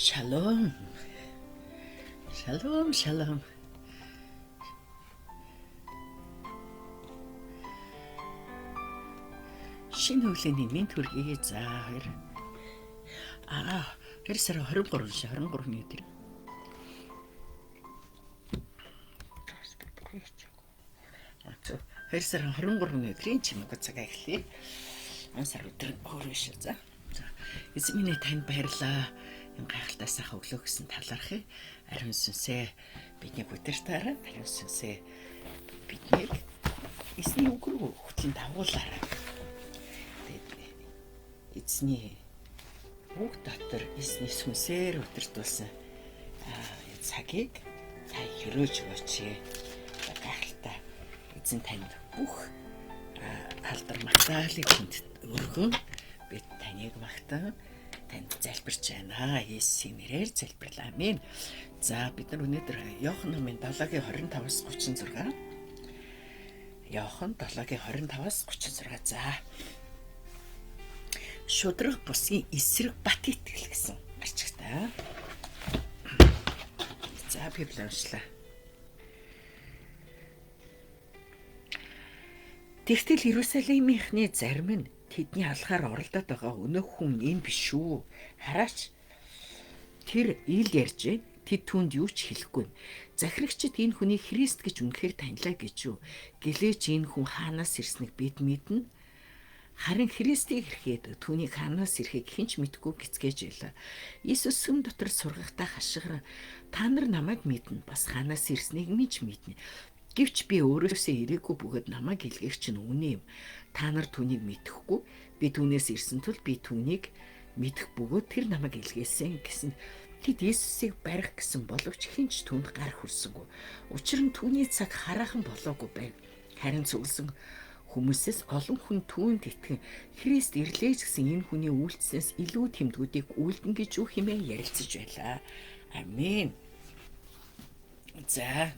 Шалом. Шалом, шалом. Шинэ өглөөний мэнд хүргэе. За 2 2 сарын 23 шээ 23-ны өдөр. 2 сарын 23-ны өдрийн чимээгүй цаг эхлэе. Он сар өдөр өөр биш за. За эзэн минь танд баярлалаа. Энэ гайхалтай сайхан өглөө гэсэн талархъя. Ариун сүнсээ бидний бүдэртаараа ариун сүнсээ биднийг эзний үг рүү хөтлөн дагуулаарай. Тэгээд эзний үг дотор эзний сүнсээр удирдуулсан цагийг та өрөөж өгөөч. Гайхалтай эзэн танд бүх алдар магтаалыг хүнд өргөн бид таныг магтан танд залбирч байна. Есүсийн нэрээр залбирлаа. Амен. За бид нар өнөөдөр Иохан номын 7-гийн 25-аас 36. Иохан 7-гийн 25-аас 36. За. Шудраг бусын эсрэг бат итгэл гэсэн гарчигтай. За Библи уншлаа. Тэгтэл Иерусалимийнхны зарим нь тэдний алхаар оролдоод байгаа өнөөх хүн энэ биш үү? Хараач тэр ил ярьж байна. Тэд түүнд юу ч хэлэхгүй. Захирагчид энэ хүнийг Христ гэж үнэхээр танилаа гэж юу? Гэлээч энэ хүн хаанаас ирснийг бид мэднэ. Харин Христийг ирэхэд түүнийг хаанаас ирэхийг хэн ч мэдэхгүй гэцгээж байлаа. Иесус сүм дотор сургахдаа хашгиран та нар намайг мэднэ, бас хаанаас ирснийг минь ч мэднэ. Гэвч би өөрөөсөө ирээгүй бөгөөд намайг илгээгч нь үнэ юм. Та нар түүнийг мэдэхгүй. Би түүнээс ирсэн тул би түүнийг мэдэх бөгөөд тэр намайг илгээсэн гэсэн. Тэд Иесусыг барих гэсэн боловч хэн ч түүнд гар хүрсэнгүй. Учир нь түүний цаг хараахан болоогүй байв. Харин цугласан хүмүүсээс олон хүн түүнд итгэн Христ ирлээ ч гэсэн энэ хүний үйлдэлээс илүү тэмдгүүдийг үйлдэн гэж юу хэмээн ярилцаж байлаа. Амен. За.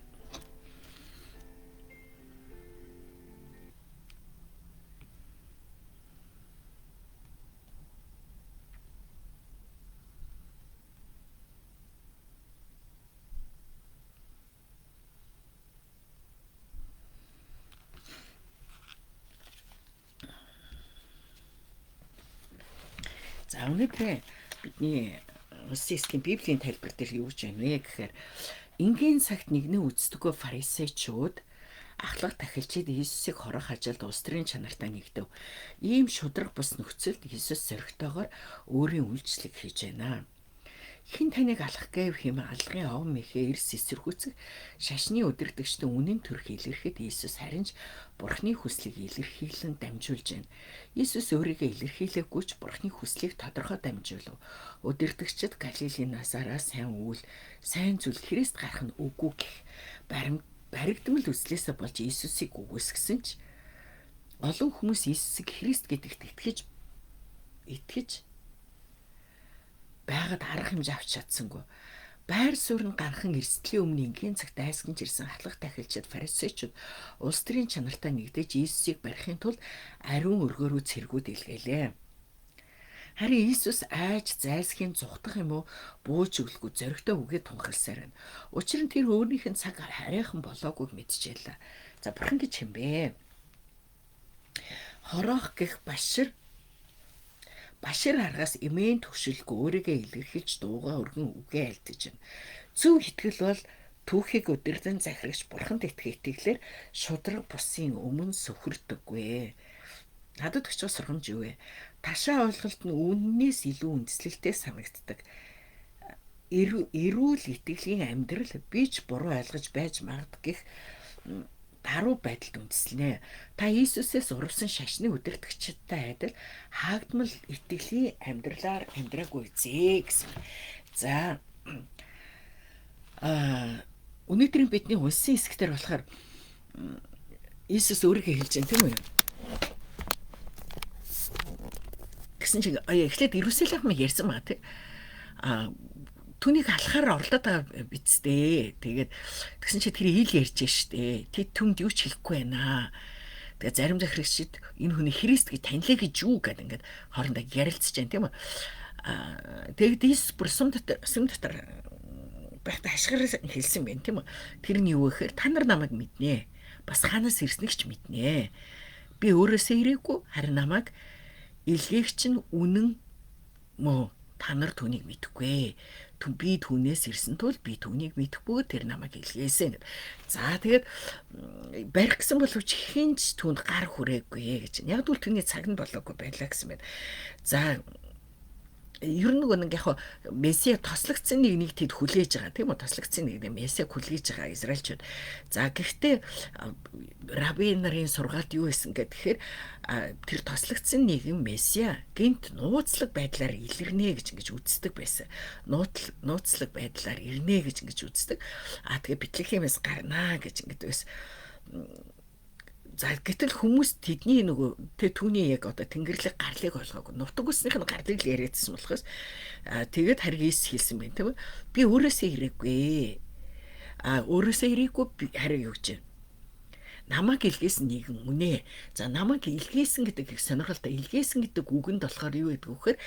За өнөөдөр бидний Улсын хэсгийн Библийн тайлбар дээр юу гэж байна вэ гэхээр энгийн цагт нэгнээ үздэггүй фарисеучуд ахлах тахилчид Иесусыг хорох ажилд улс төрийн чанартай нэгдэв. Ийм шудраг бус нөхцөлд Иесус зоригтойгоор өөрийн үйлчлэг хийж байна. Хэн таныг алах гэв хэмээн алгын ов мэхээ эрс эсэргүүцэх шашны удирдагчдын үнэн төрх илэрхэд Иесус харин ч Бурхны хүслийг илэрхийлэн дамжуулж байна. Иесус өөрийгөө илэрхийлээгүй ч Бурхны хүслийг тодорхой дамжуулав. Удирдагчид Галилийн насаараа сайн үйл, сайн зүйл Христ гарах нь үгүй гэх баригдмал үзлээсээ болж Иесусыг үгүйсгэсэн ч олон хүмүүс Иесусыг Христ гэдэгт итгэж байгаад арга хэмжээ авч чадсангүй. Байр суурь нь ганхан эрсдлийн өмнө энгийн цагт айсган ирсэн ахлах тахилчид фарисеучуд улс төрийн чанартай нэгдэж Иесусыг барихын тулд ариун өргөөрөө цэргүүд илгээлээ. Харин Иесус айж зайлсхийн зугтах юм уу бууж өглөгүй зоригтой үгээ тунхагласаар байна. Учир нь тэр өөрийнх нь цаг харайхан болоогүйг мэдчихээлээ. За бурхан гэж хэм бэ? Хороох гэх башир аргаас эмээн төгшөлгүй өөрийгөө илэрхийлж дуугаа өргөн үгээ альтаж байна. Зөв итгэл бол түүхийг удирдан захирагч бурханд итгэх итгэлээр шудраг бусын өмнө сөхөрдөггүй. Надад өчөө сургамж юу вэ? Ташаа ойлголт нь үннээс илүү үндэслэлтэй санагддаг. Эрүүл итгэлийн амьдрал би ч буруу ойлгож байж магад гэх даруй байдалд үндэслэнэ. Та Иесусээс урвсан шашны удирдагчидтай адил хаагдмал итгэлийн амьдралаар амьдраагүй зээ гэсэн. За өнөөдрийн бидний унсан хэсэгтэр болохоор Иесус өөрийгөө хэлж байна тийм үү? Гэсэн чинь эхлээд Иерусалим ярьсан байгаа тийм. Түүнийг алхахаар оролдоод байгаа биз дээ. Тэгээд тэгсэн чи тэр ил ярьж штэ. Тэд түнд юу ч хэлэхгүй байна. Тэгээд зарим захирагчид энэ хүний Христ гэж танилаа гэж юу гэдэг ингээд хоорондоо ярилцж байна тийм үү. Тэгэд Иесус бүр сүм дотор байхдаа хашгираа хэлсэн байх, тийм үү? Тэр нь юу гэхээр та нар намайг мэднэ. Бас хаанаас ирснийг ч мэднэ. Би өөрөөсөө ирээгүй, харин намайг илгээгч нь үнэн мөө, та нар түүнийг мэдэхгүй. Би түүнээс ирсэн тул би түүнийг мэдэхгүй, тэр намайг илгээсэн гэд. За тэгээд барих гэсэн боловч хэн ч түүнд гар хүрээгүй гэж. Яг л түүний цаг нь болоогүй байлаа гэсэн байна. За ер нь нөгөө нэг яг Месиа тослогдсон нэг нэг тэд хүлээж байгаа, тийм үү? Тослогдсон нэг нэг Месиаг хүлээж байгаа израильчууд. За гэхдээ раби нарын сургаалт юу байсан гэхээр тэр тослогдсон нэгэн Месиа гинт нууцлаг байдлаар илэрнэ гэж ингэж үздэг байсан. Нууцлаг байдлаар ирнэ гэж ингэж үздэг. А тэгээ Бэтлехемээс гарнаа гэж ингэж байсан. За гэтэл хүмүүс тэдний нөгөө түүний яг одоо тэнгэрлэг гарлыг ойлгоогүй. Нутаг үснийх нь гарлыг л яриадсан болохоос тэгээд харин Иесус хэлсэн байх, тийм үү? Би өөрөөсөө ирээгүй. Өөрөөсөө ирээгүй, харин юу гэж вэ? Намайг илгээсэн нэгэн үнэ. За намайг илгээсэн гэдэг их сонирхолтой. Илгээсэн гэдэг үгэнд болохоор юу гэдэг вэ гэхээр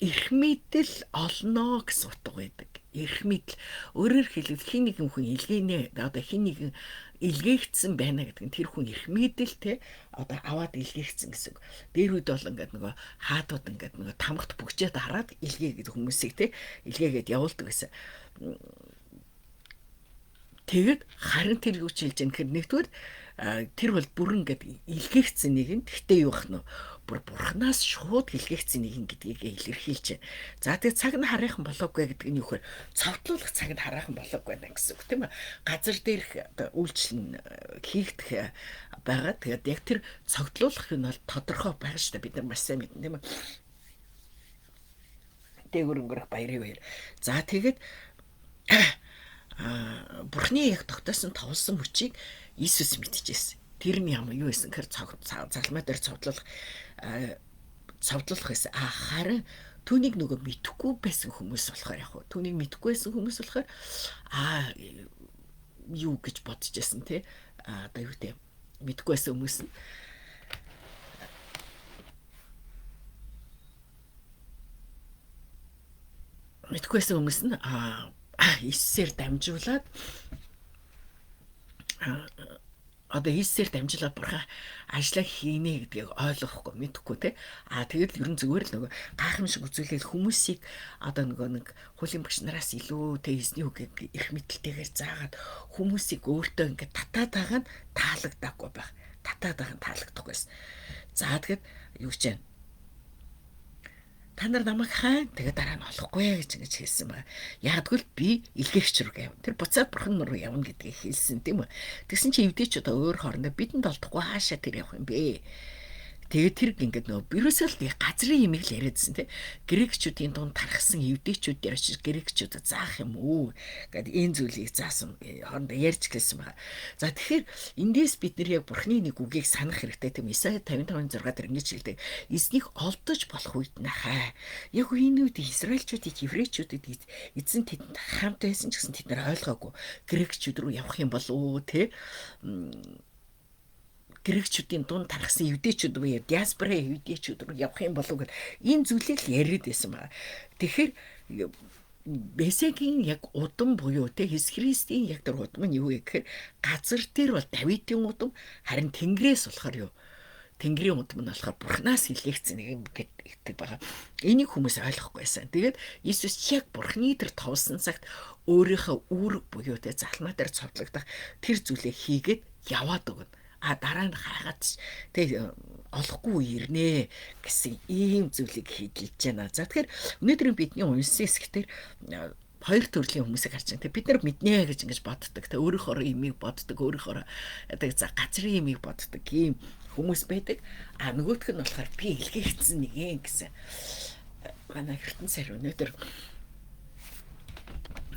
эрх мэдэл олноо гэсэн утга байдаг. Эрх мэдэл. Өөрөөр хэлбэл хин нэгэн хүн илгээнэ. Одоо хин нэгэн илгээгдсэн байна гэдэг нь тэр хүн эрх мэдэл те одоо аваад илгээгдсэн гэсэн үг. Дээр үед бол ингээд нөгөө хаадууд ингээд нөгөө тамгат бүгжээд хараад илгээ гэдэг хүмүүсийг те илгээгээд явуулдаг гэсэн. Тэгээд харин тэр юу ч хэлж яах гэхээр нэгдүгээр тэр бол бүрэн ингээд илгээгдсэн нэгэн. Тэгтээ юу ах нь бүр бурхнаас шууд илгээгдсэн нэгэн гэдгийг илэрхийлж байна. За тэгээд цаг нь хараахан болоогүй гэдэг нь юу гэхээр цовдлуулах цаг нь хараахан болоогүй байна гэсэн үг, тийм үү? Газар дээрх одоо үйлчлэл нь хийгдэх байгаа. Тэгээд яг тэр цогтлуулах нь бол тодорхой байгаа шүү дээ. Бид нар маш сайн мэднэ, тийм үү? Дээгүр өнгөрөх баярын үеэр. За тэгээд Бурхны яг тогтоосон товлсон хүчийг Иесус мэдчихсэн. Тэр нь ямар юу байсан гэхээр загалмай дээр цовдлох байсан. Харин түүнийг нөгөө мэдэхгүй байсан хүмүүс болохоор яг хөө түүнийг мэдэхгүй байсан хүмүүс болохоор юу гэж бодож байсан те. Одоо юу те мэдэхгүй байсан хүмүүс нь Иесусээр дамжуулаад одоо Иесусээр дамжуулаад бурхан ажлаа хийнэ гэдгийг ойлгохгүй мэдэхгүй те. Тэгээд ер нь зүгээр л нөгөө гайхамшиг үзүүлээл хүмүүсийг одоо нөгөө нэг хуулийн багш нараас илүү те эзний үгийг эрх мэдэлтэйгээр заагаад хүмүүсийг өөртөө ингээд татаад байгаа нь таалагдаагүй байх. Татаад байгаа нь таалагдахгүй байсан. За тэгэд юу гэж вэ? Та нар намайг хаан тэгээд дараа нь олохгүй гэж ингэж хэлсэн байна. Яагтвэл би илгээгч рүү явна. Тэр буцаад бурхан руу явна гэдгийг хэлсэн, тийм үү? Тэгсэн чинь евдээчүүд өөр хоорондоо бидэнд олдохгүй хаашаа тэр явах юм бэ? Тэгээд тэр ингээд нөгөө ерөөсөө л газрын имийг л яриадсэн тий. Грекчүүдийн дунд тархсан евдээчүүд дээр очиж грекчүүдэд заах юм уу гэд энэ зүйлийг заасан хоорондоо ярьж гэлсэн байгаа. За тэгэхээр эндээс бид нэр яг бурхны нэг үгийг санах хэрэгтэй, тийм. Исая 55:6 дээр ингэж хэлдэг. Эзнийг олдож болох үед нахай. Яг энэ үед израильчуудыг, еврейчүүдэд эзэн тэдэнд хамт байсан ч гэсэн тэд нар ойлгоогүй. Грекчүүд рүү явах юм болов уу тий? Грекчүүдийн дунд тархсан евдээчүүд буюу диаспора евдээчүүд рүү явах юм болов уу гэд энэ зүйлийг л яриад байсан байна. Тэгэхээр Месегийн яг удам буюу те Иесус Христийн яг тэр удам нь юу вэ гэхээр газар дээр бол Давидын удам, харин Тэнгэрээс болохоор юу? Тэнгэрийн удам нь болохоор Бурханаас илгээгдсэн нэг юм гэдэг байгаа. Энийг хүмүүс ойлгохгүй байсан. Тэгээд Иесус яг Бурханы тэр товлсон цагт өөрийнхөө үүрэг буюу те залмаа дээр цовдлогдох тэр зүйлээ хийгээд яваад өгнө. Дараа нь хайгаад тэг олохгүй ирнэ гэсэн ийм зүйлийг хийдэлж байна. За тэгэхээр өнөөдрийн бидний уншсан хэсгээр хоёр төрлийн хүмүүсийг харж байна. Тэг бид нар мэднэ гэж ингэж боддог. Тэг өөрийнхөө имийг боддог, өөрийнхөө тэг за газрын имийг боддог ийм хүмүүс байдаг. Нөгөөх нь болохоор би илгээгдсэн нэг юм гэсэн. Манай ертөнц сар өнөөдөр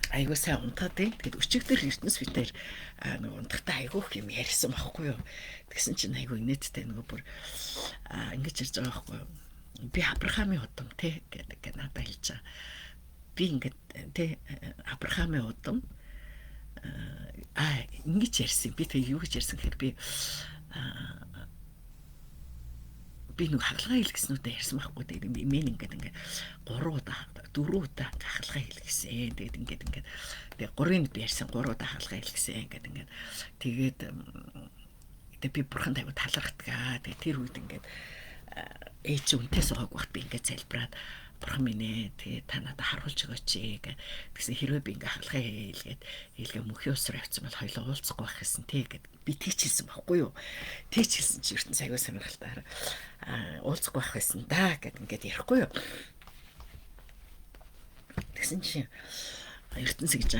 айгуу сайн унтаад байна. Тэгэд өчигдөр ертөнц битээр нэг унтахтаа айгуу их юм ярьсан байхгүй юу. Тэгсэн чинь айгуу инээдтэй нөгөө бүр ингэж ярьж байгаа байхгүй юу. Би Авраамийн удам те гэдэг надад хэлж байгаа. Би ингээд те Авраамийн удам ингэж ярьсан. Би тэг юу гэж ярьсан гэхээр би Би нэг хагалгаа хэлгэснүүдээ ярьсан байхгүй. Тэгээд имэн ингээд ингээд 3 удаа 4 удаа хагалгаа хэлгэсэн. Тэгээд ингээд ингээд тэгээд 3-ыг би ярьсан 3 удаа хагалгаа хэлгэсэн ингээд ингээд тэгээд тэгээд би бурханд аягүй талархдаг. Тэгээд тэр үед ингээд ээж үнтэй суугааг багт би ингээд залбираад бурхан минь ээ тэгээ та надад харуулж өгөөч гэх. Тэгсэн хэрвээ би ингээ хагалгаа хийлгээд хийлгээ мөнхийн ус руу явцсан бол хоёлоо уулзахгүй байх гэсэн тий гэд би тийч хэлсэн байхгүй юу. Тийч хэлсэн чи ертөнц аягүй сонирхолтой уулзахгүй байх байсан да гэд ингээд ярихгүй юу. Тэгсэн чи ертөнц гэж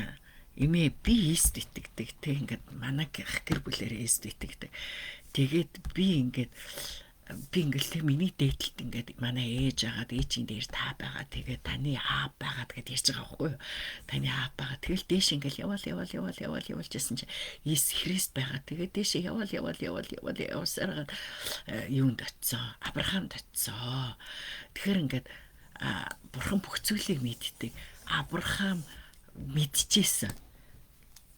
эмээ би Ист итгэдэг те ингээд манай гэр бүлээрээ Ист итгэдэг. Тэгээд би ингээд би ингээл тэг миний дээдлэлт ингээд манай ээж агаад ээжийн дээр та байгаа тэгээд таны аав байгаа гэд ярьж байгаа байхгүй юу? Таны аав байгаа. Тэгэл дээш ингээл яваал яваал яваал яваал яваал гэсэн чи Иесус Христ байгаа. Тэгээд дээш яваал яваал яваал яваал явсараад юунд очсон? Авраамд очсон. Тэгэхээр ингээд бурхан бүх зүйлийг мэддэг. Авраам мэдчихсэн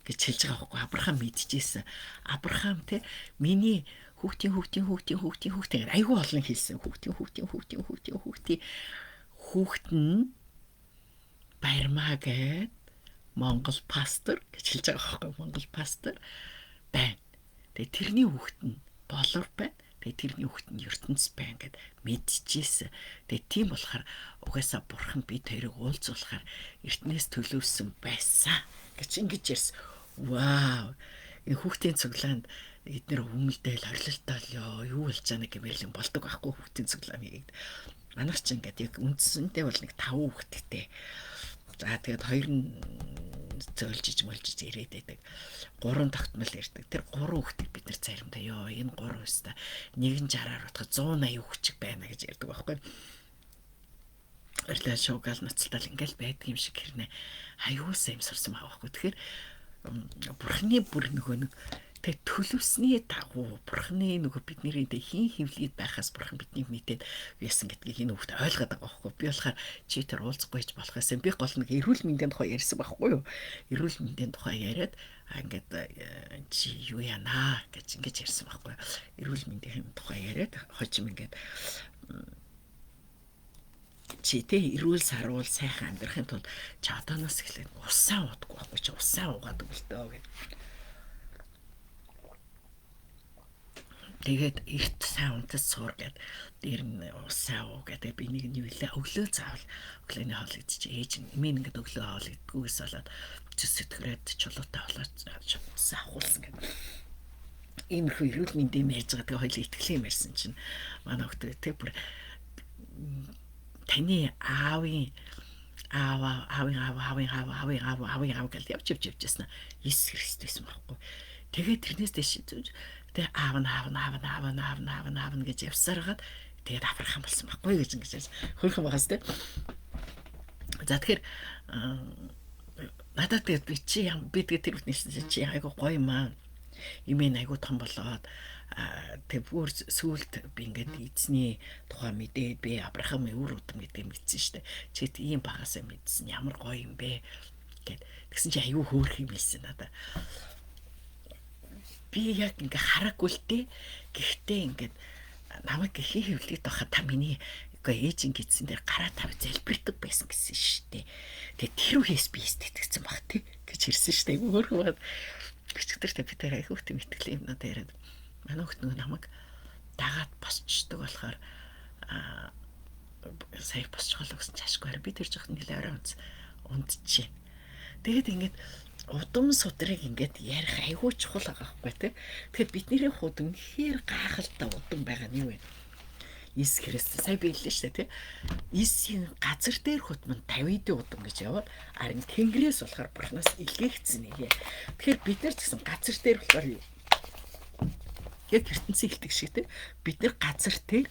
гэж хэлж байгаа байхгүй. Авраам мэдчихсэн. Авраам те миний хүүхдийн хүүхдийн хүүхдийн хүүхдийн хүүхдийн айгүй олон хэлсэн. Хүүхдийн хүүхдийн хүүхдийн хүүхдийн хүүхдийн хүүхд нь Баярмаа гэд Монгол пастор гэж хэлж байгаа байхгүй. Монгол пастор байна. Тэгээ тэрний хүүхд нь Болор байна. Тэгээ тэрний хүүхд нь ертөнц байна гэд мэдчихсэн. Тэгээ тийм болохоор угаасаа бурхан бид хоёрыг уулзуулахаар эртнээс төлөвлөсөн байсан гэж ингэж ярьсан. Вау. Энэ хүүхдийн цуглаанд эднэр өмнөдөл хорлолтол ёо юу болж байгаа гэмээр юм болдог байхгүй хүүхдийн цуглаан хийгээд. Манайх ч ингээд яг үндсэндээ бол нэг 5 хүүхэдтэй. За тэгээд хоёр нь зөөлжиж молжиж ирээд байдаг. 3 тогтмол ирдэг. Тэр 3 хүүхдийг бид нар заримдаа ёо энэ 3 өста нэг нь 60-аар бодоход 180 хүчиг байна гэж ярьдаг байхгүй. Орлоо шуугаал ноцтол ингээл байдаг юм шиг хэрнээ. Аюул сайн юм сурсан байгаа байхгүй. Тэгэхээр бурхны бүр нөгөө нэг тэг төлөвсний дагуу бурхны нөгөө бидний тэг хийн хөвлөд байхаас бурхан биднийг мэдээд яасан гэдгийг энэ хүүхд ойлгоод байгаа байхгүй. Би болохоор чи тэр уулзахгүй ч болох байсан. Би гол нэг эрүүл мэндийн тухай ярьсан байхгүй юу? Эрүүл мэндийн тухай яриад ингээд чи юу яана гэж ингэж ярьсан байхгүй юу? Эрүүл мэндийн тухай яриад хожим ингээд чи тэ эрүүл саруул сайхан амьдрахын тулд чи одооноос эхлээд усаа уудаггүй байхгүй чи усаа уугаад өгөлтөө гэв. Тэгээд эрт сайн унтаж суур гэд дээр нь усаа уу гэдэг би нэг нь юу илээ өглөө заавал өглөөний хоол идчих ээж минь ингээд өглөө хоол иддгүйгээс болоод цэс сэтгэрээд чулуутай болоод авахулсан гэдэг. Иймэрхүү эрүүл мэндийн ярьж байгаа тэгээ хоёул итгэлийн юм ярьсан чинь манай хүүхдээ тэг бүр таны аавын аав аавын аав аавын аав аавын аав аавын аав гэж явж явж явжсэн. Иесус Христ байсан байхгүй. Тэгээд тэрнээс дэш тэгээ аав нь аав нь аав нь аав нь аав нь аав нь аав нь гэж явсараад тэгээд Авраам болсон байхгүй гэж ингэж хөрхөн байгаас тэ. За тэгэхээр надад тэгээд би чи би тэгээд тэр үтнийсэн чи айгу гоё юм аа. Имэн айгу том болоод тэг бүр сүулт би ингээд эзний тухай мэдээд би Авраам үр удам гэдгийг мэдсэн шүү дээ. Чи ийм багасаа мэдсэн ямар гоё юм бэ гэд. Тэгсэн чи айгу хөөрх юм хэлсэн надад. Би яг ингээ хараагүй л дээ. Гэхдээ ингээд намайг гэхийн хэвлээд байхад та миний үгүй ээж ингэсэн дээр гараа тав залбирдаг байсан гэсэн шүү дээ. Тэгээ тэр үеэс би итгэцэн баг тий гэж ирсэн шүү дээ. Айгу хөөрхөн байгаад өчигдөр би тэр айгу тийм итгэлийн юмнууд яриад манай хүүхд нөгөө намайг дагаад босчдөг болохоор сая босчголоо гэсэн чашгүй харин би тэр жоох нэлээ орой унтчихъя. Тэгээд ингээд удам судрыг ингээд ярих айгүй чухал байгаа байхгүй тий. Тэгэхээр бидний хувьд үнэхээр гайхалтай удам байгаа нь юу вэ? Иесус Христ сая би хэллээ шүү дээ тий. Иесусийн газар дээр хөтмөн 50-ийн удам гэж яваад харин Тэнгэрээс болохоор Бурханаас илгээгдсэн нэгэ. Тэгэхээр бид нар ч гэсэн газар дээр болохоор юу? Яг ертөнцийн хэлдэг шиг тий. Бид нар газар дээр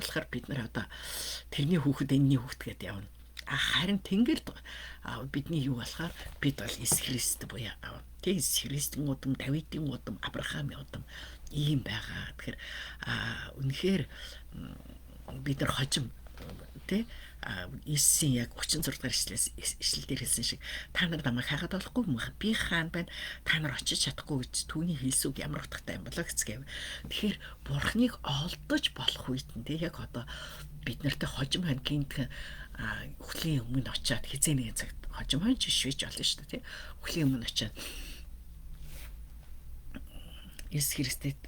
болохоор бид нар одоо тэрний хүүхэд энэний хүүхэд гэдээ явна. Харин Тэнгэрд бидний юу болохоор бид бол Иесус Христ буюу тий Иесус Христийн удам, Давидын удам, Авраамийн удам ийм байгаа. Тэгэхээр үнэхээр бид нар хожим тий Иесийн яг 36 дугаар ишлэл дээр хэлсэн шиг та нар намайг хайгаад болохгүй, би хаана байна, та нар очиж чадахгүй гэж түүний хэлсэн үг ямар утгатай юм болоо гэцгээв. Тэгэхээр Бурхныг олдож болох үед нь тий яг одоо бид нартай хожим хань гинтхэн үхлийн өмнө очиад хизээ нэгэн цагт хожим хань ч биш байж болно шүү дээ тий. Үхлийн өмнө очиад Есүс Христэд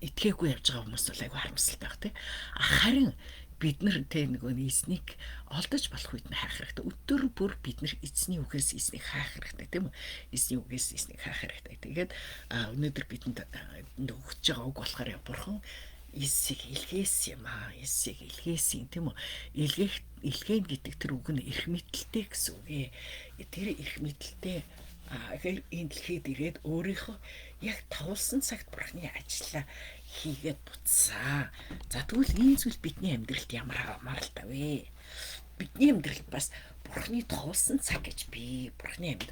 итгээгүй явж байгаа хүмүүс бол айгүй харамсалтай байх тий. Харин бид нар тэ нөгөө эзнийг олдож болох үед нь харах хэрэгтэй. Өдөр бүр бид нар эзний үгээс эзнийг хаах хэрэгтэй тийм үү? Эзний үгээс эзнийг хаах хэрэгтэй. Тэгээд өнөөдөр бидэнд өгч байгаа үг болохоор бурхан Есүсийг илгээсэн юм аа. Есүсийг илгээсэн тийм үү? Илгээх илгээн гэдэг тэр үг нь эрх мэдэлтэй гэсэн үг ээ. Тэр эрх мэдэлтэй тэгэхээр энэ дэлхийд ирээд өөрийнхөө яг товлсон цагт бурхны ажлаа хийгээд буцсан. За тэгвэл энэ зүйл бидний амьдралд ямар хамааралтай вэ? Бидний амьдралд бас бурхны товлсон цаг гэж би бурхны амьд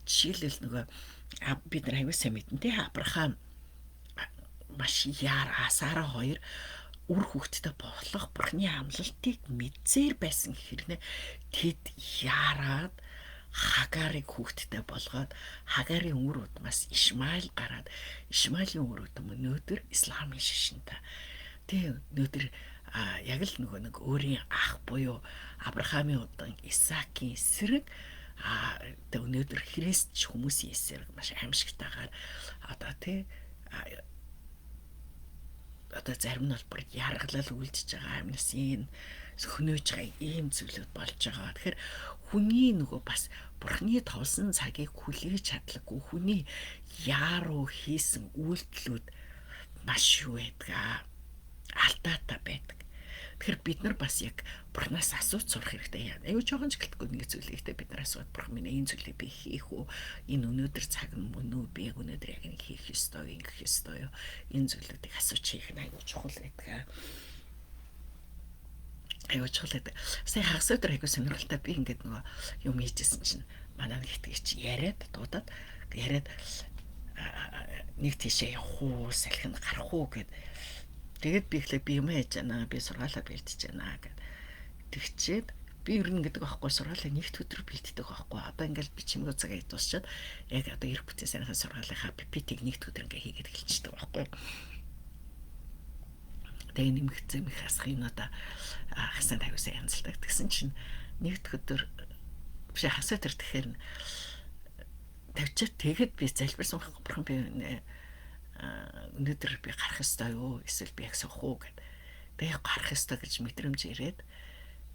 жишээлбэл нөгөө бид нар аягүй сайн мэднэ тий Авраам маш яар Сара хоёр үр хүүхэдтэй болох бурхны амлалтыг мэдсээр байсан хэрнээ тэд яарад Хагарыг хүүхэдтэй болгоод Хагарын үр удмаас Ишмаил гараад Ишмаилийн үр удам өнөөдөр исламын шашинтай. Тэ өнөөдөр яг л нөгөө нэг өөрийн ах буюу Авраамийн удан Исаакийн эсрэг тэ өнөөдөр Христ хүмүүсийн эсрэг маш аимшигтайгаар одоо тэ одоо зарим нь бол бүр яргалал үлдэж байгаа амнаас энэ хөнөөж байгаа ийм зүйлүүд болж байгаа. Тэгэхээр хүний нөгөө бас бурхны товлсон цагийг хүлээж чадлаггүй хүний яаруу хийсэн үйлдэлүүд маш юу байдаг алдаатай байдаг. Тэгэхээр бид нар бас яг бурхнаас асууж сурах хэрэгтэй. Аюу жоохон ч гэлтгүй нэг зүйлийг бид нар асууад бурхан минь энэ зүйлийг би хийх үү? Энэ өнөөдөр цаг нь мөн үү? Би яг өнөөдөр яг нэг хийх ёстой, ингэх ёстой юу? Энэ зүйлүүдийг асууж хийх нь аюу чухал байдаг. Аюу чухал байдаг. Сая хагас өдөр аюу сонирхолтой би ингээд нөгөө юм хийжсэн чинь манай нэг итгэгч яриад дуудаад яриад нэг тийшээ явах уу, салхинд гарах уу гэд. Тэгээд би ихлэ би юм яаж яана, би сургаалаа бэлтэж яана гэд. Тэгчээд би ер нь гэдэг аахгүй сургаалаа нэгт өдөр бэлтдэг аахгүй. Одоо ингээл би чимээгөө цагаа дуусчаад яг одоо ирэх бүтэн сайнхаа сургаалынхаа PPT-г нэгт өдөр ингээ хийгээд эхэлчихдэг аахгүй. Тэгээ нэмэх зэмэх хасах юмудаа хасан тавиусаа янзалдаг. Тэгсэн чинь нэгт өдөр биш хасаа тэр тэгэхээр тавьчаад тэгэд би залбирсан байхгүй бурхан би өнөөдөр би гарах ёстой юу эсвэл би яг суух уу гэд. Тэгээ гарах ёстой гэж мэдрэмж ирээд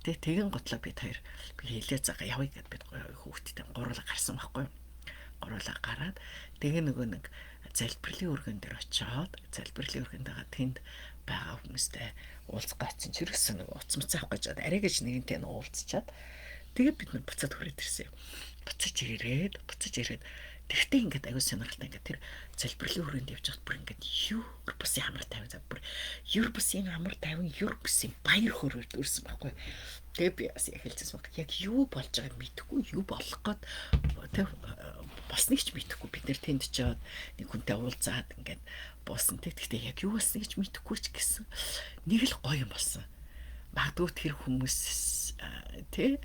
тэгээ тэгэн готлоо бид хоёр би хэлээ зага явъя гэд бид хүүхдтэй гурлаа гарсан байхгүй юу. Гурлаа гараад тэгээ нөгөө нэг залбирлын өргөн дээр очиод залбирлын өргөнд байгаа тэнд байгаа хүмүүстэй уулзах гацсан ч ерөөсөн нэг уц муц авах гэж арай гэж нэгэнтэй нь уулзчаад тэгээ бид нар буцаад хүрээд ирсэн юм. Буцаж ирээд тэгтээ ингээд аягүй сонирхолтой ингээд тэр залбирлын өрөөнд явж байхад бүр ингээд юр бусын амар тайван за бүр юр бусын амар тайван юр бусын баяр хөөрөөр дүүрсэн байхгүй. Тэгээ би бас яг хэлчихсэн баг. Яг юу болж байгааг мэдэхгүй, юу болох гээд тэг болсныг ч мэдэхгүй. Бид нэр тэнд очиод нэг хүнтэй уулзаад ингээд буусан тэг. Тэгтээ яг юу болсныг ч мэдэхгүй ч гэсэн нэг л гоё юм болсон. Магадгүй тэр хүмүүс тэ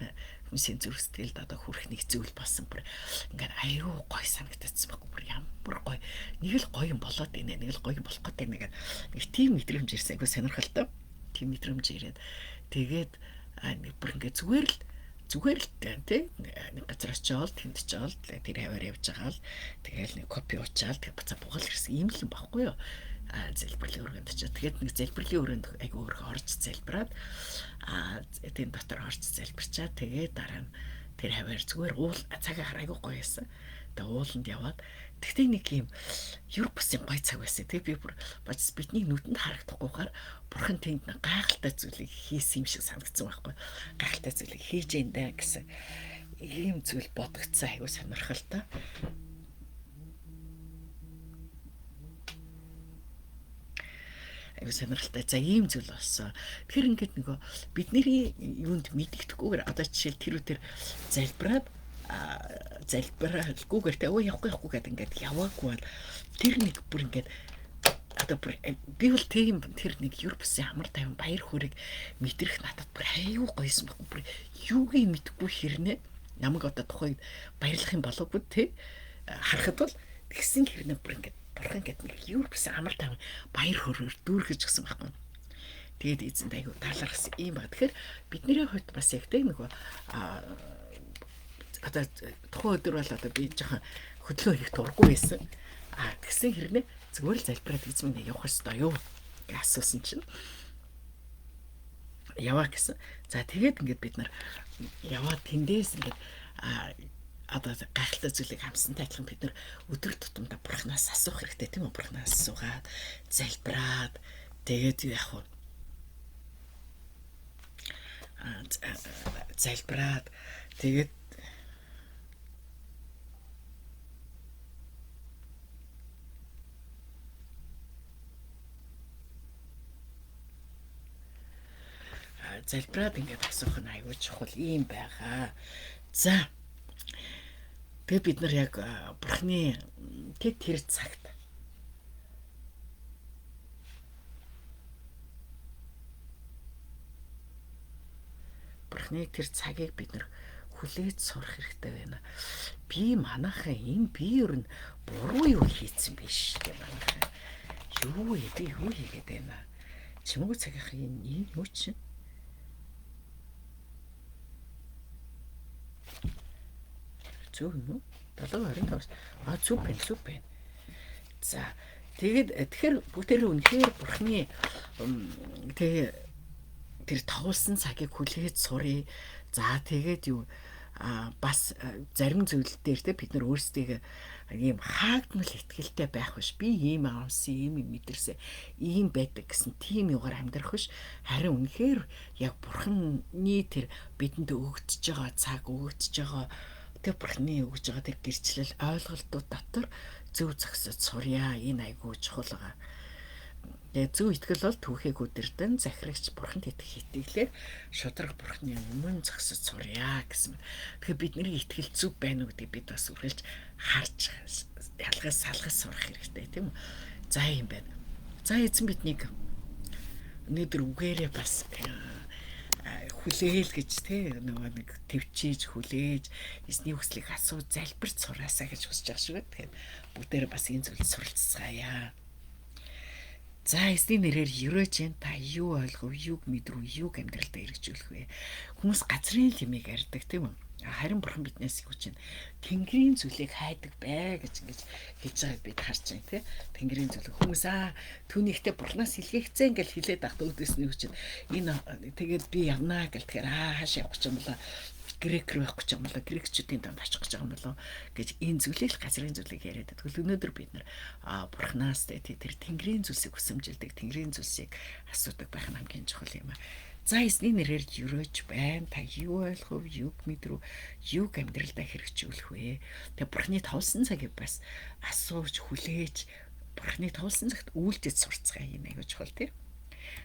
хүмүүсийн зүрх сэтгэлд одоо хүрэх нэг зүйл болсон бүр ингээд аюу гоё санагдчихсан байхгүй бүр ямар гоё нэг л гоё юм болоод байна нэг л гоё юм болох гэдэг нэг нэг тийм мэдрэмж ирсэн айгу сонирхолтой тийм мэдрэмж ирээд тэгээд нэг бүр ингээд зүгээр л тий нэг газар очиод тэнд очиод тэр хаваар явж байгаа л тэгэл нэг кофе уучаал тэг буцаа бугаал ирсэн ийм л юм баггүй юу залбирлын өрөөнд очиод тэгээд нэг залбирлын өрөөнд айгу өөрхөн орж залбираад тийм дотор орж залбирчаа тэгээд дараа нь тэр хаваар зүгээр уул цаг ахаар айгу гоё байсан. Тэгээд ууланд яваад тэгтээ нэг юм юр бусын гоё цаг байсан. Тэгээд би бүр бац бидний нүдэнд харагдахгүйгээр бурхан тэнд нэг гайхалтай зүйлийг хийсэн юм шиг санагдсан байхгүй. Гайхалтай зүйлийг хийж ийн даа гэсэн ийм зүйл бодогдсон айгу сонирхолтой. Айгу сонирхолтой. За ийм зүйл болсон. Тэгэхээр ингээд нөгөө бидний юунд мэддэхгүйгээр одоо жишээл тэр үтэр залбираад залбиралгүйгээр тэ өө явахгүй гэдэг ингээд яваагүй бол тэр нэг бүр ингээд Одоо бүр би бол тийм тэр нэг юр бусын амар тайван баяр хөөргийг мэдрэх надад бүр аюу гоёсон баг. Бүр юуг мэдэхгүй хэрнээ намайг одоо тухайд баярлах юм болоогүй те харахад бол тэгсэн хэрнээ бүр ингээд бурхан гэдэг нэг юр бусын амар тайван баяр хөөрөөр дүүргэж гисэн байхгүй. Тэгээд эзэнд аюу таалархсан юм баг. Тэгэхээр бидний хувьд бас яг те нөгөө одоо тухайн өдөр бол одоо би жоохон хөдөлгөөн хийх дурггүй байсан. А тэгсэн хэрнээ зүгээр л залбираад эзэн минь явах ёстой юу гэж асуусан чинь яваа гэсэн. За тэгээд ингээд бид нар яваад тэндээс ингээд одоо гайхалтай зүйлийг хамсантай адилхан бид нар өдөр тутамдаа бурхнаас асуух хэрэгтэй тийм үү? Бурхнаас асуугаад залбираад тэгээд юу яах вэ? Залбираад тэгээд залбираад ингээд асуух нь аюул чухал юм байгаа. За. Тэгээ бид нар яг бурхны тэр цагт бурхны тэр цагийг бид нар хүлээж сурах хэрэгтэй байна. Би манайхан энэ би ер нь буруу юу хийцэн биш гэх манайхан. Юу вэ? Би юу хийгээд байна? Чимээгүй цагийнхан энэ юу чинь? Зөв юм уу? 7:25. А зөв байна, зөв байна. За тэгээд тэгэхээр бүгдээрээ үнэхээр бурхны тэгээ тэр тоглосон цагийг хүлээж сурыг. За тэгээд юу бас зарим зүйл дээр те бид нар өөрсдийгөө ийм хаагдмал итгэлтэй байх биш. Би ийм авсан, ийм мэдэрсэн, ийм байдаг гэсэн тийм югаар амьдрах биш. Харин үнэхээр яг бурхны тэр бидэнд өгөгдөж байгаа цаг, өгөгдөж байгаа тэр бурхны өгж байгаа тэр гэрчлэл ойлголтууд дотор зөв зохисож сурья. Энэ айгүй чухал байгаа. Тэгээ зөв итгэл бол түүхийг үдирдэн захирагч бурханд итгэх итгэлээр шударга бурхны өмнө зогсож сурья гэсэн. Тэгэхээр бидний итгэл зөв байна уу гэдгийг бид бас үргэлж харж ялгаж салгаж сурах хэрэгтэй тийм үү? За юм байна. За эзэн биднийг өнөөдөр үгээрээ бас хүлээл гэж те нөгөө нэг төвчээж хүлээж эзний хүслийг асуу залбирч сураасаа гэж хүсэж байгаа шүү. Тэгэхээр бүгдээрээ бас энэ зүйлд суралцгаая. За эзний нэрээр ерөөж энэ та юу ойлгов, юг мэдрүү, юг амьдралдаа хэрэгжүүлэх вэ? Хүмүүс газрын лимийг ярьдаг тийм үү? Харин бурхан биднээс юу чинь тэнгэрийн зүйлийг хайдаг бай гэж ингэж хэлж байгааг бид харж байна тий. Тэнгэрийн зүйлийг хүмүүс түүнийхтэй бурханаас илгээгцэн гэж хэлээд байхдаа үүдээс нь юу чинь энэ тэгээд би явнаа гэл тэгэхээр хаашаа явах гэж юм болоо грек рүү явах гэж юм болоо грекчүүдийн донд очих гэж юм болоо гэж энэ зүйлийг л газрын зүйлийг яриад байдаг. Тэгвэл өнөөдөр бид нар бурханаас тэр тэнгэрийн зүйлсийг хүсэмжилдэг, тэнгэрийн зүйлсийг асуудаг байх нь хамгийн чухал юм аа. За эзний нэрээр ерөөж байна. Та юу ойлгов, юг мэдрүү, юг амьдралдаа хэрэгжүүлэх вэ? Тэгээ бурхны товлсон цагийг бас асууж, хүлээж, бурхны товлсон цагт үйлдэж сурцгаая энэ аягүй чухал тийм.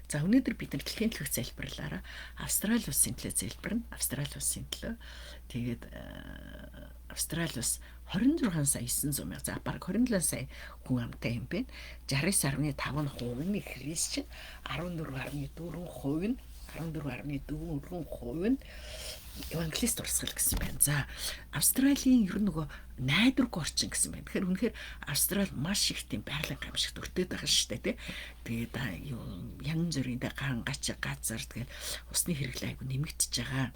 За өнөөдөр бид нар дэлхийн төлөх залбирлаараа Австрали улсын төлөө залбирна. Австрали улсын төлөө. Тэгээд Австрали улс 26 сая 900 мянга за бараг 27 сая хүн амтай юм байна. 69.5% нь христчэн, 14.4% нь 14.4% нь евангелист урсгал гэсэн байна. За Австралийн ер нь нөгөө найдваргүй орчин гэсэн байна. Тэгэхээр үнэхээр Австрали маш их тийм байгалийн гамшигт өртөөд байгаа шүү дээ, тий. Тэгээд юу янз бүрийн ган гач газар тэгээд усны хэрэглээ айгу нэмэгдэж байгаа.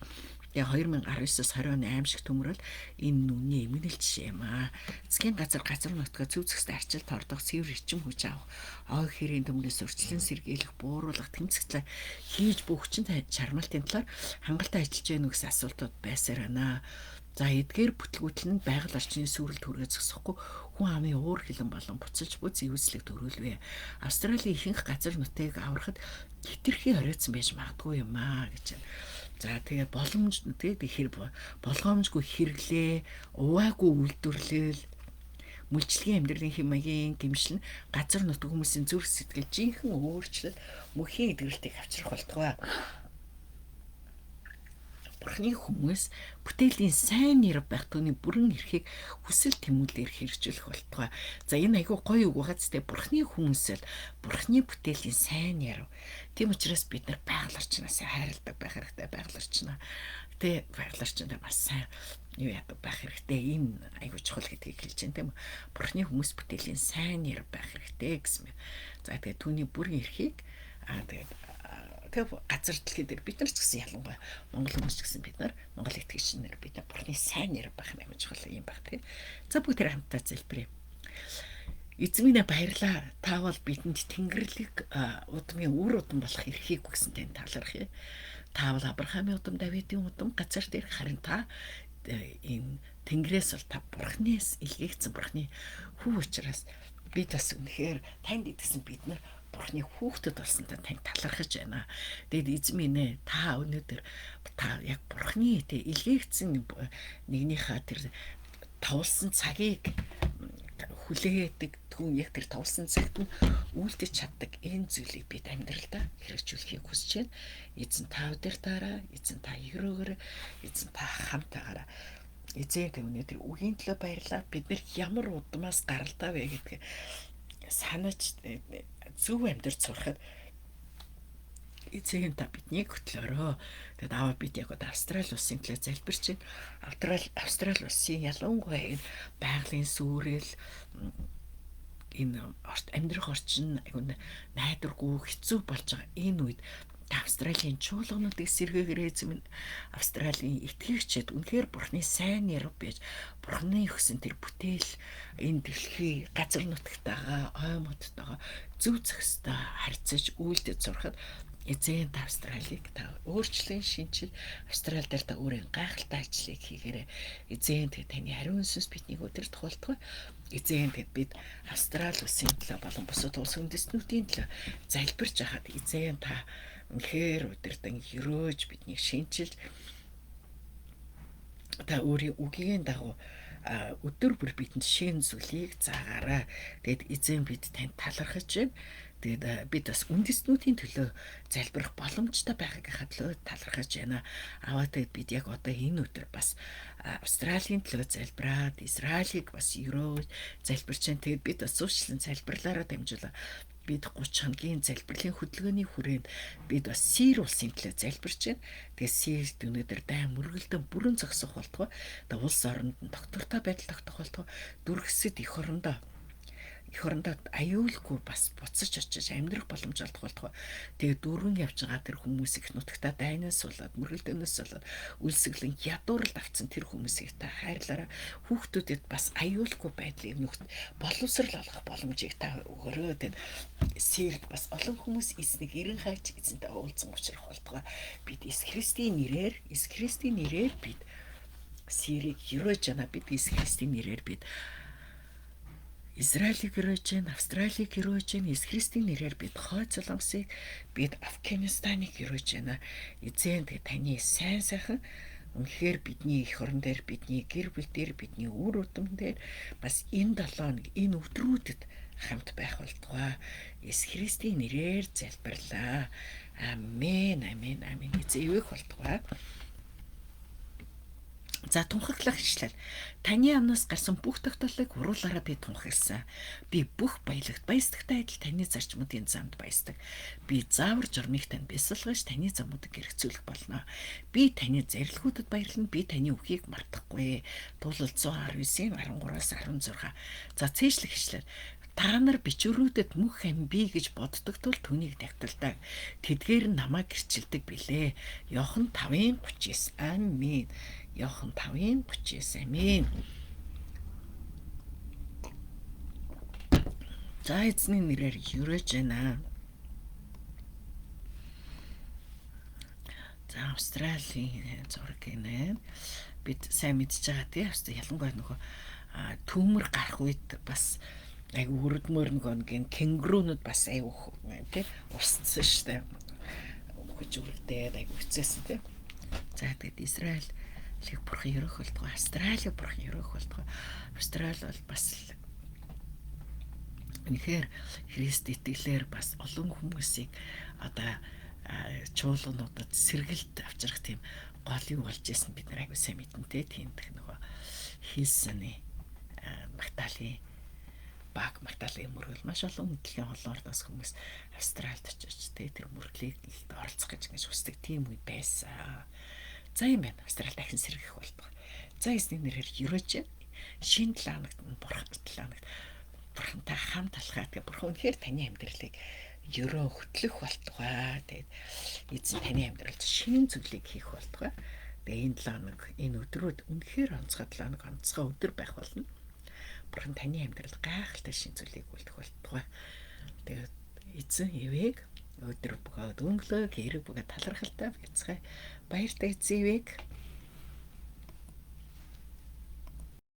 Тэгээ 2019-оос 20 оны аимшиг төмөрөл энэ нүний эмгэнэл жишээ юм аа. Засгийн газар газар нутгаа зөв зохистой арчилт ордох, цэвэр эрчим хүч авах, ой хэрийн төмнөөс урьдчилан сэргийлэх, бууруулах тэмцэгтлээ хийж бүх хүчин чармаалтын талаар хангалттай ажиллаж байна уу гэсэн асуултууд байсаар байна. За эдгээр бүтлгүүтэл нь байгаль орчны сүрэлт хүргээ зогсохгүй хүн амын уур хилэн болон буцалж буй зэвүүслэг төрүүлвэ. Австралийн ихэнх газар нутгийг аврахад хэтэрхий хориоцсон байж магадгүй юм аа гэж байна. За тэгээд боломж тэгээд хэр болгоомжгүй хэрэглээ, уваагүй үйлдвэрлэл, мүлжлэгийн амьдралын хэм маягийн гэмшил нь газар нутаг хүмүүсийн зүрх сэтгэл жинхэнэ өөрчлөлт мөхийн эдгэрэлтийг авчрах болтугай. Бурхны хүмүүс бүтээлийн сайн нэр байх түүний бүрэн эрхийг хүсэл тэмүүлээр хэрэгжүүлэх болтугай. За энэ айгүй гоё үг байгаа зү, Бурхны хүмүүс л Бурхны бүтээлийн сайн ярв. Тийм учраас бид нар байгаль орчноос хайрладаг байх хэрэгтэй, байгаль орчноо. Тэ байгаль орчиндөө бас сайн юу яадаг байх хэрэгтэй. Энэ айгүй чухал гэдгийг хэлж байна, тийм үү? Бурхны хүмүүс бүтээлийн сайн нэр байх хэрэгтэй гэсэн юм. За тэгээд түүний бүрэн эрхийг тэгээд тэг газар дэлхий дээр бид нар ч гэсэн ялангуяа Монгол хүмүүс ч гэсэн бид нар Монгол итгэгч нар бид нар Бурхны сайн нэр байх нь айгүй чухал юм баг тий. За бүгд тэр хамтдаа залбирая. Эзэн минь баярлаа. Та бол бидэнд Тэнгэрлэг удмын үр удам болох эрхийг өгсөн тань талархъя. Та бол Авраамийн удам, Давидын удам газар дээр харин та энэ Тэнгэрээс бол та Бурхнээс илгээгдсэн Бурхны хүү учраас бид бас үнэхээр танд итгэсэн бид нар Бурхны хүүхдэд болсон тань талархаж байна. Тэгээд эзэн минь ээ, та өнөөдөр та яг Бурхны тэ илгээгдсэн нэгнийхээ тэр товлсон цагийг хүлээдэг, түүн яг тэр товлсон цагт нь үйлдэж чаддаг энэ зүйлийг бид амьдралдаа хэрэгжүүлэхийг хүсэж байна. Эзэн та өдөр таараа, эзэн та өрөөгөр, эзэн та хамтаагаараа. Эзэн тэ өнөөдөр үгийн төлөө баярлалаа. Бид нэр ямар удмаас гаралдаа вэ гэдгээ санаж зөв амьдрал сурахад эзэн та биднийг хөтлөөрөө. Тэгээд аваа бид яг одоо Австрали улсын төлөө залбирч байна. Австрали улсын ялангуяа энэ байгалийн сүрэл энэ амьдрах орчин айгуу найдваргүй хэцүү болж байгаа энэ үед Австралийн чуулгануудыг сэргээгээрэй эзэн минь. Австралийн итгэгчид үнэхээр Бурхны сайн ярв байж Бурхны өгсөн тэр бүтээл энэ дэлхий газар нутагтайгаа ой модтойгоо зөв зохистой харьцаж үйлдэж сурахад эзэн та Австралийг та өөрчлөн шинчил Австрали дээр та өөрийн гайхалтай ажлыг хийгээрэй. Эзэн тэг таны ариун сүнс биднийг өдөртөх болтугай. Эзэн тэг бид Австрали улсын төлөө болон бусад улс үндэстнүүдийн төлөө залбирч байхад эзэн та үнэхээр удирдан өрөөж биднийг шинчилж та өөрийн үгийн дагуу өдөр бүр бидэнд шин зүйлийг заагаарай. Тэгэд эзэн бид танд талархаж байна. Тэгээд бид бас үндэстнүүдийн төлөө залбирах боломжтой байгаагийнхаа төлөө талархаж байна. Аваа тэгээд бид яг одоо энэ өдөр бас Австралийн төлөө залбираад, Израилийг бас өрөөж залбирч байна. Тэгээд бид бас зуучлан залбирлаараа дамжуулаа. Бид 30 хоногийн залбирлын хөдөлгөөний хүрээнд бид бас Сир улсын төлөө залбирч байна. Тэгээд Сирд өнөөдөр дайн мөргөлдөн бүрэн зогсох болтугай. Тэгээд улс оронд нь доктортой байдал тогтох болтугай. Дүрхсэд эх орондоо аюулгүй бас буцаж очиж амьдрах боломж олдох болтугай. Тэгээд дөрвөн явж байгаа тэр хүмүүс их нутагта дайнаас болоод мөргөлдөөнөөс болоод үлсгэлэн ядууралд автсан тэр хүмүүсийг та хайрлаарай. Хүүхдүүдэд бас аюулгүй байдлыг нөхд боловсрал олгох боломжийг та өгөөрэй. Тэгээд Сирд бас олон хүмүүс эзнийг эрен хайж эзэнтэй уулзсан учрах болтугай. Бид Иесус Христийн нэрээр бид Сирийг өрөөж байна. Бид Иесус Христийн нэрээр бид Израилийг өрөөж байна, Австралийг өрөөж байна, Иесус Христийн нэрээр бид Хойд Солонгосыг, бид Афганистаныг өрөөж байна. Эзэн тэг таны сайн сайхан үнэхээр бидний эх орон дээр, бидний гэр бүл дээр, бидний үр удам дээр бас энэ 7 хоног энэ өдрүүдэд хамт байх болтугай. Иесус Христийн нэрээр залбирлаа. Амен, амен, амен. Эзэн ивэх болтугай. За тунхаглах ишлэл. Таны амнаас гарсан бүх тогтоолыг уруулаараа би тунхагласан. Би бүх баялагт баясдагтай адил таны зарчмуудын замд баясдаг. Би заавар журмыг танд бясалгаж таны замуудыг хэрэгцүүлэх болно. Би таны зарилгуудад баярлана. Би таны үгийг мартахгүй. Дуулал 119-ийн 13-аас 16. За цээжлэх ишлэл. Та нар бичвэрүүдэд мөх ам бий гэж боддог тул түүнийг давталдаг. Тэдгээр нь намайг гэрчилдэг билээ. Иохан 5:39. Амин. Иохан 5:39. Амин. За эзний нэрээр өрөөж байна. За Австралийн зураг гинэ. Бид сайн мэдж байгаа тий. Ялангуяа нөгөө төмөр гарах үед бас айгу өрөдмөр нөгөө нэг кенгурунууд бас айгу тий устсан штэ. Өгөж үрдээд айгу хэцээсэн тий. За тэгээд Израилийг бурхан ерөөх болтугай, Австралийг бурхан ерөөх болтугай. Австрали бол бас үнэхээр Христ итгэлээр бас олон хүмүүсийг одоо чуулгануудад сэргэлт авчрах тийм Гол юу болж исэн бид нар аягүй сайн мэднэ те. Тэндх нөгөө Хилсоны Магдалины баг Магдалины мөргөл маш олон дэлхийн олон орноос хүмүүс Австралид очиж те тэр мөрглийг оролцох гэж ингэж хүсдэг тийм үе байсан. За юм байна. Австрал дахин сэргэх болтугай. За эзний нэрээр ерөөж шинэ 7 хоногт бурхан 7 хоногт бурхантай хамт алхаа. Тэгээ бурхан үнэхээр таны амьдралыг ерөө хөтлөх болтугай. Тэгээд эзэн таны амьдралд шинэ зүйлийг хийх болтугай. Тэгээ энэ 7 хоног энэ өдрүүд үнэхээр онцгой 7 хоног онцгой өдөр байх болно. Бурхан таны амьдралд гайхалтай шинэ зүйлийг үлдэх болтугай. Тэгээд эзэн ивэг өдөр бөгөөд өнгөлөг эрэг бөгөөд талархалтай байцгаая. Баяртай эзэн ивэг.